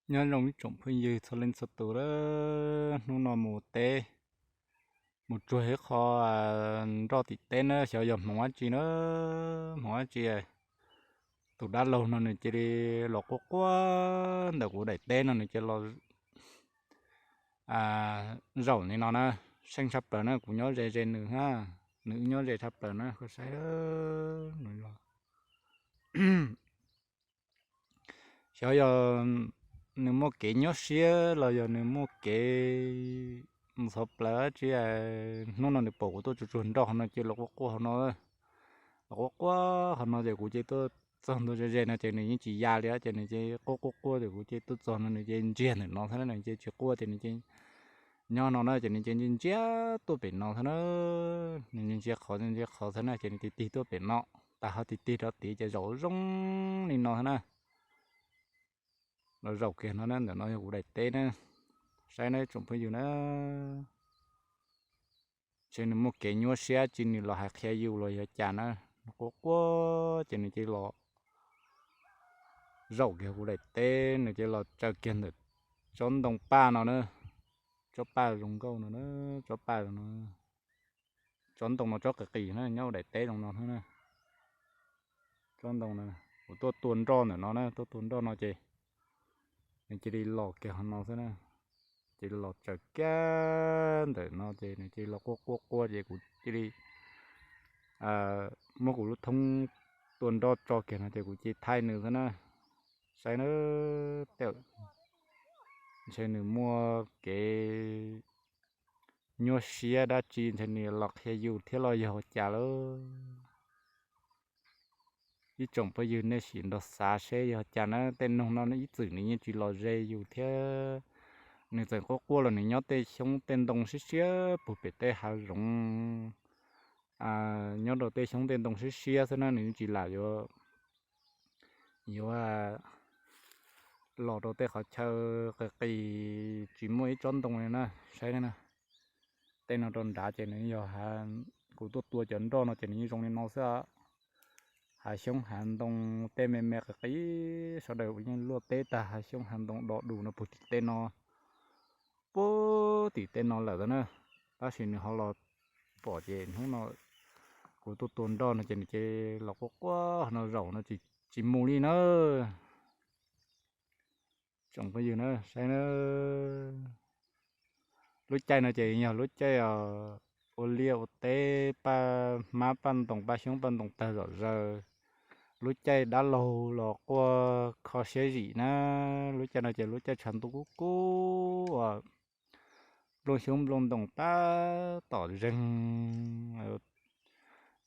Nyob zoo ib tsoom phooj ywg txhua leej txhua tus a, hnub no mus teb, mus tsuag ib qho nroj tim teb na, xyov yog hmoov dab tsi na, hmoov dab tsi. Tus dab laug no nws cia li los quaj quaj ntawm kuv daim teb no, nws cia li los zaum li no na, seej tshaj plaws na, kuv nyob ze ze nws na, nws nyob ze tshaj plaws na, koj saib, nws los xyov yog nws muaj kev nyuaj siab los yog nws muaj kev ntxhov plaws dab tsi, hnub no nws pom kuv tuaj tsuag tsuag nroj hauv no ces los quaj quaj hauv no, los quaj quaj hauv no ces kuv ces tuaj txog ntua ze ze no ces nws yeej tsis ya li ces nws ces quaj quaj quaj ces kuv ces tuaj txog no nws ces ntsiag ntawm no thiab na, nws ces tsis quaj ces nws ces nyob no na ces nws ces ntsia tuaj pem no thiab na, nws ntsia qhov ntsia qhov thiab na ces nws tig tig tuaj pem no, tas ho tig tig rau tid ces zaum zoo li no thiab na. Los zaum kiag no na, ntawm no yog kuv daim teb na, saib na tsoom phooj ywg na. Ntshe nws muaj kev nyuaj siab tsis nws los hais qhia yus los yog cas na, nws quaj quaj ces nws cia li los zaum kiag kuv daim teb, nws cia li los tsaws kiag ntawm tsob ntoo paj no na, tsob paj zoo nkauj no na, tsob paj no, tsob ntoo no tsob qis qis na nyob kuv daim teb zoo no na. Tsob ntoo no, kuv tuaj tua nroj ntawm no na, tuaj tua nroj no ces nws cia li los kiag hauv no xwb na, cia li los tsaws kiag ntawm no ces nws cia li los quaj quaj quaj ces kuv cia li muab kuv lub thoob tua nroj tso kiag no ces kuv cia li thaij nws xwb na. Saib na, tej ntshe nws muaj kev nyuaj siab dab tsi ntshe nws los qhia yus thiab los yog ua cas lawm. Ib tsoom phooj ywg nej sim nrog xav seb yog cas na, tej noog no ib txwm nws yeej tsis los ze yus thiab. Nws txawm quaj quaj los nws nyob tej xyoob tej ntoo siab siab puag pem tej hav zoov, nyob rau tej xyoob tej ntoo siab siab xwb na, nws yeej tsis lam yuav yuav los rau tej qhov chaw qis qis tsis muaj ib tsob ntoo li na. Saib na, tej no rau nrad ces nws yog, kuv tuaj tua cov nroj no ces nws yeej zoo li no xwb. Hav xyoob hav ntoo tej me me qis qis, sawv daws yeej luaj teb tag, hav xyoob hav ntoo do dus no puag tim tej no, puag tim tej no lawm na. Tab sis nws ho los pom ces hnub no kuv tuaj tua nroj no ces nws ces los quaj quaj no zaum no tsis mus li na. Tsoom phooj ywg na, saib na, lub caij no ces yog lub caij ua liaj ua teb, paj hmab paj ntoos paj xyoob paj ntoos tawg zom zaws. Lub caij dab laug los quaj kho siab zim na. Lub caij no ces lub caij tshav ntuj kub kub uas nplooj xyoob nplooj ntoos tab tom zeeg,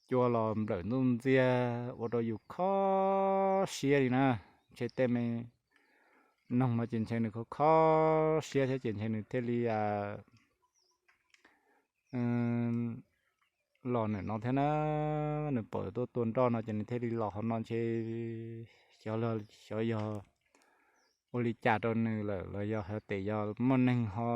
cua los nplawm ntuj ntxiag ua rau yus kho siab li na. Ntshe tej me noog no ces ntshe nws kho kho siab thiab ces ntshe nws thiaj li los ntawm no thiab na. Nws pom tuaj tua nroj no ces nws thiaj li los hauv no ntshe xyov, xyov yog ua li cas rau nws lawm los yog hais tias yog muaj neeg ho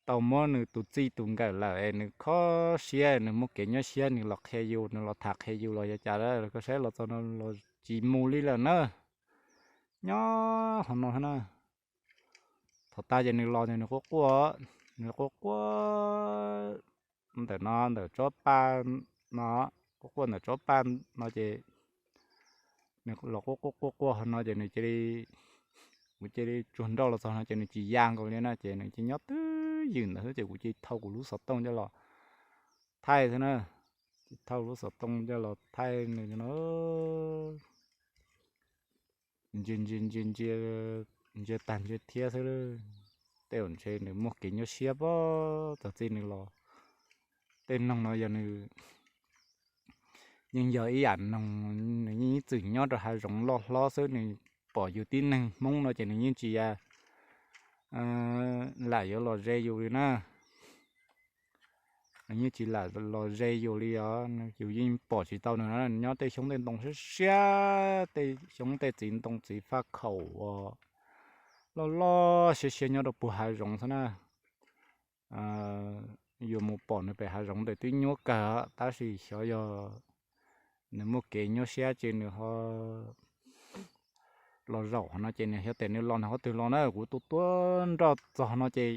tau muab nws tus txij tus nkawm lawm es nws kho siab, nws muaj kev nyuaj siab nws los qhia yus, nws los tham qhia yus los yog cas, koj saib los txog no los tsis mus li lawm na. Nyob hauv no na. Thaum tas ces nws los ces nws quaj quaj, nws quaj quaj ntawm no ntawm tsob paj no, quaj quaj ntawm tsob paj no ces nws los quaj quaj quaj quaj hauv no ces nws cia li, kuv cia li tsuag nroj los txog no ces nws tsis ya nkaus li na ces nws cia li nyob twj ywm ntawd xwb ces kuv cia li thau kuv lub xov tooj coj los thaij xwb na. Ces thau lub xov tooj coj los thaij nws no, ntsia ntsia ntsia ntsia, ntsia tag ntsia thiab xwb. Tej zaum ntshe nws muaj kev nyuaj siab pob, txog txij nws los. Tej noog no yog nws yeej yog ib yam noog, nws yeej ib txwm nyob rau hav zoov loj hlob xwb, nws pom yus tib neeg Hmoob no ces nws yeej tsis lam yuav los ze yus li na. Nws yeej tsis lam los ze yus li os, yus yeej pom tsis tau nws na, nws nyob tej xyoob tej ntoo siab siab, tej xyoob tej txiv ntoo txiv faj khaum uas loj loj siab siab nyob rau puag hav zoov xwb na. Yuav mus pom nws pem hav zoov ntawd twb nyuaj kawg, tab sis xyov yog nws muaj kev nyuaj siab ces nws ho los zaum qhov no ces nws xyov tias nws los nws qhov twg los na, kuv tua tua nroj txog no ces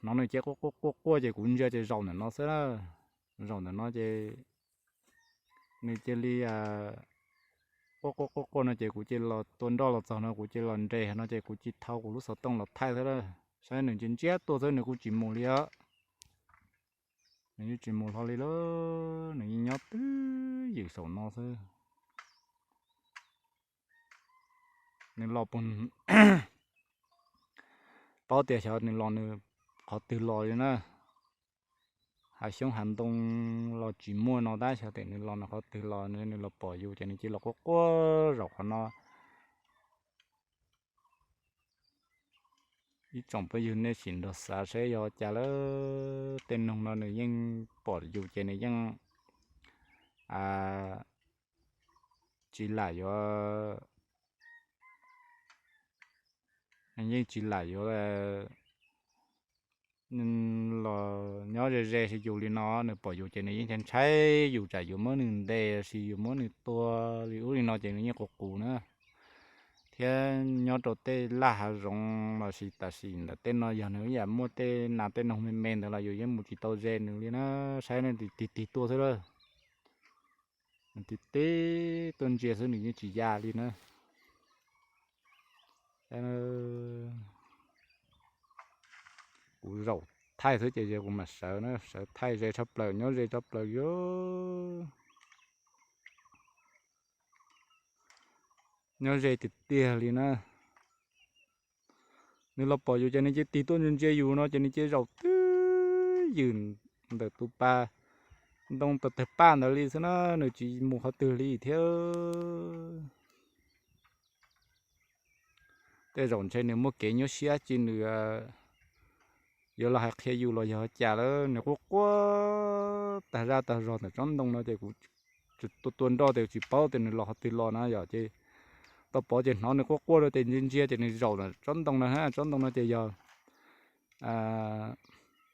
hnov nws cia li quaj quaj quaj ces kuv ntsia ces zaum ntawm no xwb na. Zaum ntawm no ces nws cia li quaj quaj quaj quaj no ces kuv cia li los tua nroj los txog no kuv cia li los nres no ces kuv cia li thau kuv lub xov tooj los thaij xwb na. Saib nws ntsia ntsia tuaj xwb nws kuj tsis mus li os. Nws yeej tsis mus hlo li lauj, nws yeej nyob twj ywm saum no xwb. Nws los puag, paub tias xyov nws los nws qhov twg los li na. Hav xyoob hav ntoo los tsis muaj no tab xyov tias nws los nws qhov twg los, nws los pom yus ces nws cia li los quaj quaj zaum qhov no. Ib tsoom phooj ywg nej sim nrog xav seb yog cas lawm, tej noog no nws yeej pom yus ces nws yeej tsis lam yuav, yeej tsis lam yuav los nyob ze ze yus li no. Nws pom yus ces nws yeej ntshai ntshai yus tsam yus muab nws ntes los sis yus muab nws tua li ub li no ces nws yeej qus qus na. Thiab nyob rau tej laj hav zoov los sis tam sim ntawm tej no yog nws ib yam muaj tej nas tej noog me me ntawd los yus yeej mus tsis tau ze nws li na. Saib nws tig tig tuaj xwb lawm, nws tig tig tuaj ntsia xwb nws yeej tsis ya li na. Kuv zaum thaij xwb ces kuv mam sawv na, sawv thaij ze tshaj plaws, nyob ze tshaj plaws li, nyob ze tiag tiag li na. Nws los pom yus ces nws cia li tig tuaj ntsia ntsia yus no ces nws cia li zaum twj ywm ntawm tus pas ntoo tawg tawg paj ntawd li xwb na, nws tsis mus qhov twg li thiab. Tej zaum ntshe nws muaj kev nyuaj siab tsis nws yuav los hais qhia yus los yog cas lawm, nws quaj quaj tag zaj tag zog ntawm tsob ntoo no ces kuv tua tua nroj ces tsis paub tias nws los qhov twg los na yom. Ces tau pom ces hnov nws quaj quaj rau ces ntsia ntsia ces nws zaum ntawm tsob ntoo no, tsob ntoo no ces yog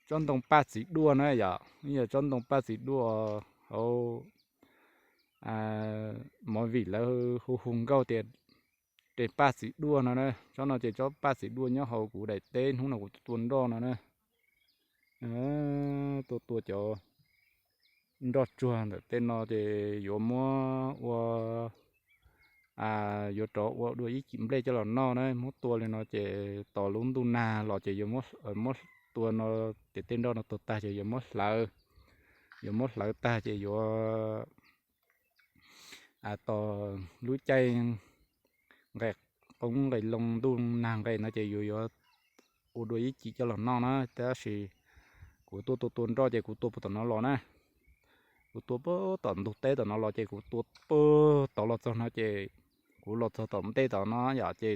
tsob ntoo paj txiv duaj na yom, yog tsob ntoo paj txiv duaj hauv movie lawv hu hu nkauj tias de paj txiv duaj no na. Tsob no ces tsob paj txiv duaj nyob hauv kuv daim teb hnub no kuv tua nroj no na. Tua tua cov nroj tsuag ntawm tej no ces yuav muab ua, yuav rov ua dua ib cim nplej coj los noj na. Muab tua li no ces tos lub ntuj nag los ces yuav muab tua no, ces tej nroj no tuag tag ces yuav muab hlawv, yuav muab hlawv tag ces yuav tos lub caij nqaij qoob nqaij loo ntuj nag nqaij no ces yuav yuav ua dua ib cim coj los noj na. Tab sis kuv tuaj tua tua nroj ces kuv tua puag tom no los na. Kuv tua puag tom ntug teb tom no los ces kuv tua puag tod los txog no ces kuv los txog tom ntej tom no yom, ces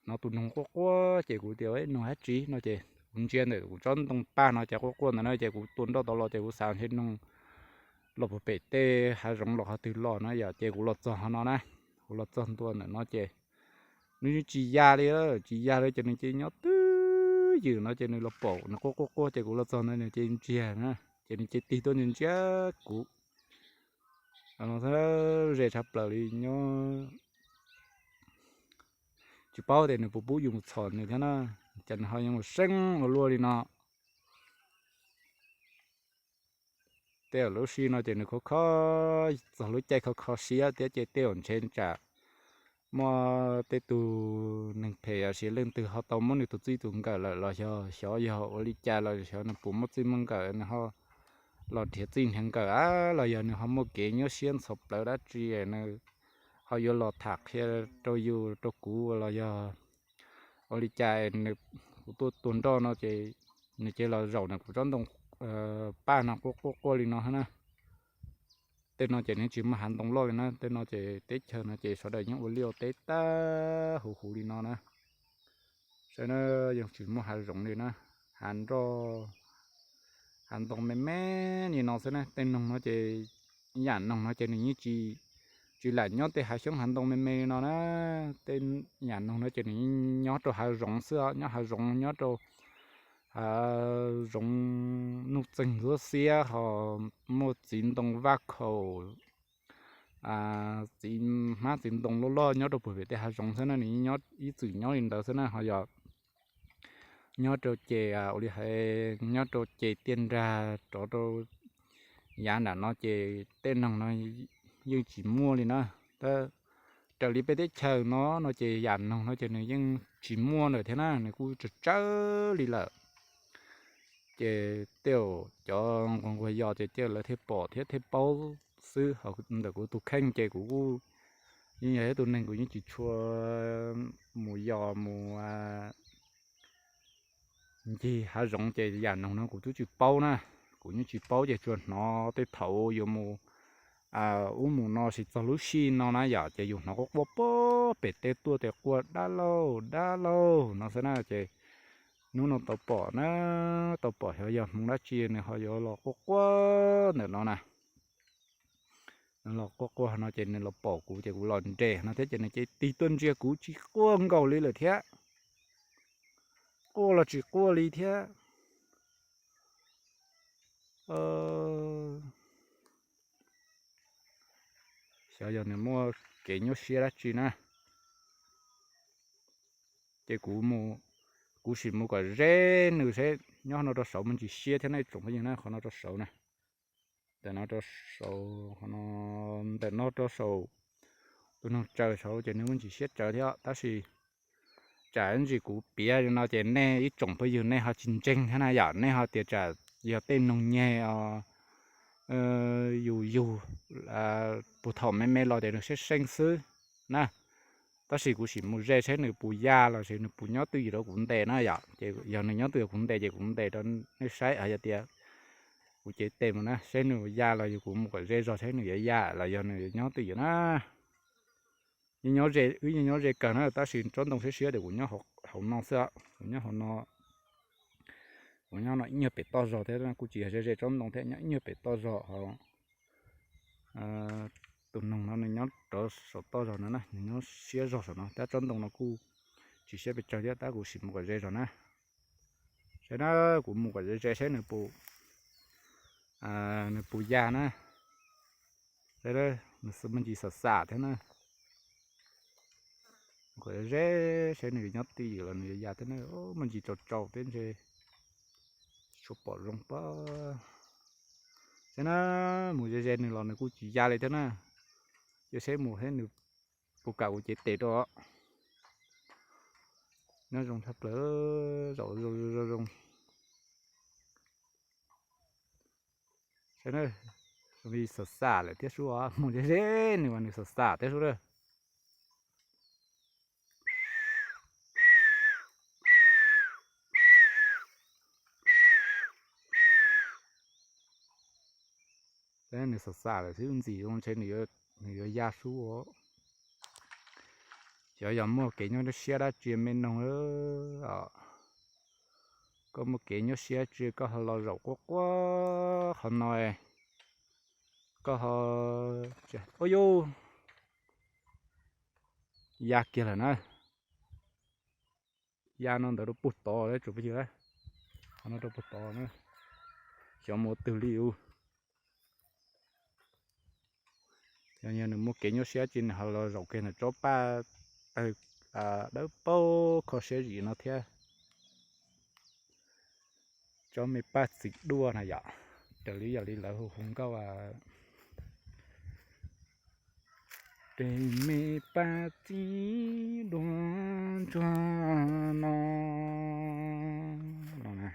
hnov tus noog quaj quaj ces kuv tias noog dab tsi no ces kuv ntsia ntawm kuv tsob ntoo paj no ces quaj quaj ntawd na ces kuv tua nroj tod los ces kuv xav ntshe noog los puag pem tej hav zoov los qhov twg los na yom, ces kuv los txog no na. Kuv los txog ntua ntawm no ces nws tsis ya li, tsis ya li ces nws cia li nyob twj ywm no ces nws los pom nws quaj quaj quaj ces kuv los txog ntawd nws cia li ntsiag na, ces nws cia li tig tuaj ntsia ntsia kuv. Ze tshaj plaws li nyob, tsis paub tias nws puas pub yus mus txhom nws thiab na, ces nws ho yuav mus seeb ua luaj li no. Tej zaum lub sij no ces nws khov kho, txog lub caij khov kho siab thiab ces tej zaum ntshe tsam muaj tej tug neeg phem los sis leej twg ho tau muab nws tus txij tus nkawm lawm los yog xyov yog ua li cas los xyov nws puas muaj txij muaj nkawm nws ho los nrhiav txij nrhiav nkawm a, los yog nws ho muaj kev nyuaj siab ntxhov plawv dab tsi nws ho yuav los tham qhia rau yus rau kuv los yog ua li cas. Kuv tuaj tua nroj no ces nws cia li los zaum ntawm kuv tsob ntoo paj no quaj quaj quaj li no na. Tej no ces nws tsis muaj hav ntoo loj li na, tej no ces teb chaws no ces sawv daws yeej ua liaj ua teb tag huv huv li no na. Saib na, yeej tsis muaj hav zoov li na, hav nroj, hav ntoo me me li no xwb na. Tej noog no ces, yam noog no ces nws yeej tsis, tsis lam nyob tej hav xyoob hav ntoo me me li no na. Tej yam noog no ces nws yeej nyob rau hav zoov xwb, nyob hav zoov, nyob rau hav zoov nuj txeeg ntxhuab xiab ho muaj txiv ntoo vaj khaum txiv hmab txiv ntoo loj loj nyob rau puag pem tej hav zoov xwb na, nws nyob ib txwm nyob li ntawd xwb na. Ho yog nyob rau ces ua li hais nyob rau ces tiaj nrag rov rau yav nram no ces tej noog no yeej tsis muaj li na. Tab raws li peb teb chaws no no ces yam noog no ces nws yeej tsis muaj ntawm thiab na, nws kuj tsawg tsawg li lawm. Ces tej cov nquag nquag yos ces tej lawv thiaj pom thiab thiaj paub xwb. Ntawm kuv tus kheej ces kuv kuj yeej yog ib tug neeg kuv yeej tsis tshua mus yos mus ncig hav zoov ces yam noog no kuv twb tsis paub na. Kuv yeej tsis paub ces tsuas hnov tej thaum yuav mus ub mus no tsis txog lub sij no na yom, ces yus hnov quaj quaj puag pem teb tuaj tias quaj dab laug dab laug no xwb na. Ces hnub no tau pom na, tau pom xyov yog hmoov dab tsi nws ho yuav los quaj quaj ntawm no na. Nws los quaj quaj no ces nws los pom kuv ces kuv los nres no thiab ces nws cia li tig tuaj ntsia kuv tsis quaj nkaus li lawm thiab. Quaj los tsis quaj li thiab. Xyov yog nws muaj kev nyuaj siab dab tsi na. Ces kuv sim mus kom ze nws seb nyob no rau saud muaj ntsis siab thiab na ib tsoom phooj ywg na. Qhov no rau saud na, ntawm no rau saud, ntawm no rau saud, tus noog tsaws saud ces nws muaj ntsis siab tsaws thiab tab sis tsam ntsis kuv piav li no ces nej ib tsoom phooj ywg nej ho tsis ntseeg thiab na yom, nej ho tias tsam yog tej noog nyeg os, yus yug puag thaum me me los ces nws seeb seeb xwb na. Tab sis kuv sim mus ze saib nws puas ya los sis nws puas nyob twj ywm rau kuv ntes na yom. Ces yog nws nyob twj ywm rau kuv ntes ces kuv ntes rau nej saib, yog tias kuv cev tes mus na saib nws ya los yog kuv mus kom ze zog saib nws yuav ya los yog nws nyob twj ywm na. Wb yeej nyob ze kawg na tab sis tsob ntoo siab siab ces kuv nyob hauv no xwb, kuv nyob hauv no, kuv nyob no ib nyuag pem toj zog thiab kuj tsis yog ze ze tsob ntoo thiab, nyob ib nyuag pem toj zog. Tus noog no nws nyob rau saum toj zog no na, nws nyob siab zog saum no thiab tsob ntoo no kuj tsis siab pes tsawg thiab tab kuv sim mus kom ze zog na. Saib na, kuv mus kom ze ze saib nws puas, nws puas ya na. Saib nws muaj ntsis xam xam thiab na. Kom ze saib nws nyob twj ywm los nws yuav ya thiab na, muaj ntsis tsaus tsaus thiab ntshe tsis tshua pom zoo pob. Saib na, mus ze ze nws los nws kuj tsis ya li thiab na. Cia saib mus saib nws puas kam kuv cev tes rau. Nyob zoo tshaj plaws, zaum zoo zoo zoo. Saib na, xam xam lawm thiab sub, mus ze ze nws mas nws xam xam thiab sub na. Nws xam xam lawm xwb ntxim zoo ntshe nws yuav ya sub. Xyov yog muaj kev nyuaj siab dab tsi me noog. Koj muaj kev nyuaj siab tsi koj ho los zaum quaj quaj qhov no, koj ho, ua yus ya kiag lawm na. Ya no ntawd rau puag tod tsoom phooj ywg, qhov no rau puag tod na. Xyov mus ua twg li ub. Yog nws muaj kev nyuaj siab tsi nws ho los zaum kiag ntawm tsob paj tawg dawb paug kho siab zim no thiab. Tsob me paj txiv duaj na yom, raws li yog li lawv hu hu nkauj ces me paj txiv duaj ntsuag no, no na.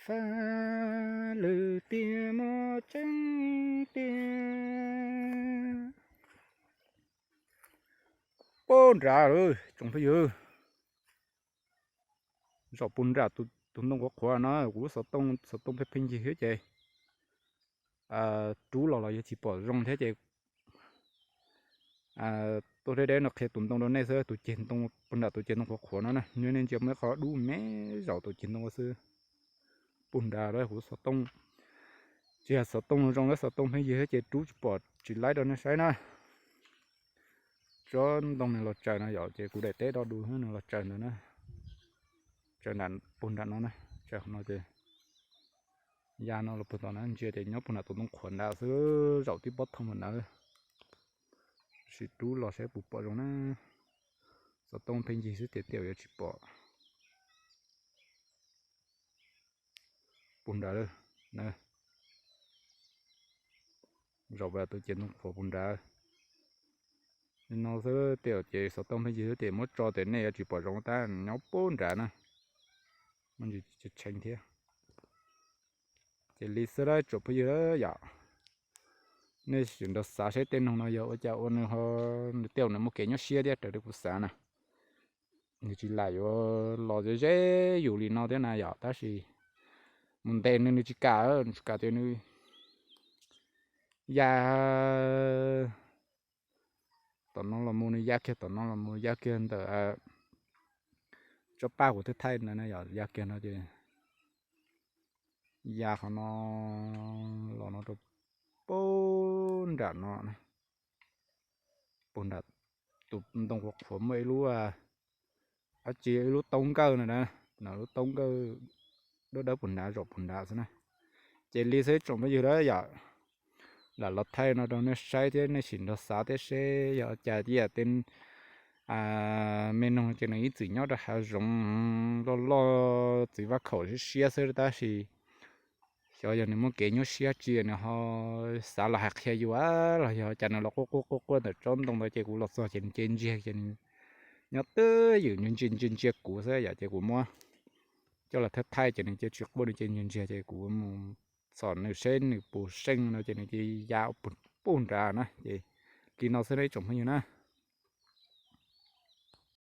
Fab lwm tiag mog tseeb tiag. Puag nram lawm tsoom phooj ywg. Zaum puag nram tus ntoo qhuav qhuav no kuv lub xov tooj, xov tooj pheej pheej yig thiab ces rub los los yog tsis pom zoo thiab ces tuaj deb deb no qhia tus ntoo rau nej xwb, tus ceg ntoo puag nram tus ceg ntoo qhuav qhuav no na, nyob nej ntsia muaj ib qho dub me zaum tus ceg ntoo xwb. Puag nrad lawm kuv xov tooj, tsis yog xov tooj zoo, lub xov tooj pheej yig thiab ces rub tsis pom tsis laib rau nej saib na. Tsob ntoo nws los tsaws no yom, ces kuv daim teb do du nws los tsaws ntawd na. Tsaws nram puag nram no na, tsaws qhov no ces Ya no los puag tom na, ntsia ces nyob puag nram tus ntoo qhuav nrad xwb, zaum tib pob thooj ntawd. Sim rub los saib puas pom zoo na. Xov tooj pheej ncig xwb ces tej zaum yuav tsis pom. Puag nrad na, zaum tus ces ntoo qhuav puag nrad. Li no xwb tej zaum ces xov tooj pheej ncig xwb ces muab tso ces nej yuav tsis pom zoo tab nyob puag nrad na. Muaj ntsis tshee thiab. Ces li xwb lawm tsoom phooj ywg yom. Nej sim nrog xav saib tej noog no yog ua cas ua nws ho, nws tej zaum nws muaj kev nyuaj siab thiab raws li kuv xav na. Nws tsis lam yuav los ze ze yus li no thiab na yom, tab sis mus ntes nws nws tsis kam, nws tsis kam tias nws ya tom no los mus, nws ya kiag tom no los mus, ya kiag ntawm tsob paj kuv twb thaij na yom, ya kiag no ces ya qhov no los no rau puag nram no, puag nram tus ntoo qhuav qhuav muaj ib lub, ab tsi, ib lub toob nkawj no na, no lub toob nkawj dawb dawb puag nrad zaum puag nrad xwb na. Ces li xwb tsoom phooj ywg yom, lam los thaij no rau nej saib thiab nej sim nrog xav thiab seb yog cas tej yam tej me noog ces nws ib txwm nyob rau hav zoov loj loj txiv vaj khaum siab siab xwb tab sis xyov yog nws muaj kev nyuaj siab tsi nws ho xav los hais qhia yus los yog cas nws los quaj quaj quaj quaj ntawm tsob ntoo ntawd ces kuv los txog ces nws cia li ntsiag ces nws nyob twj ywm ntsia ntsia ntsia kuv xwb yom, ces kuv muab coj los thaij thaij ces nws cia li tsis quaj, nws cia li ntsiag ntsiag ces kuv mus txhom nws seb nws puas seej no ces nws cia li ya puag nrad na ces li no xwb na ib tsoom phooj ywg na.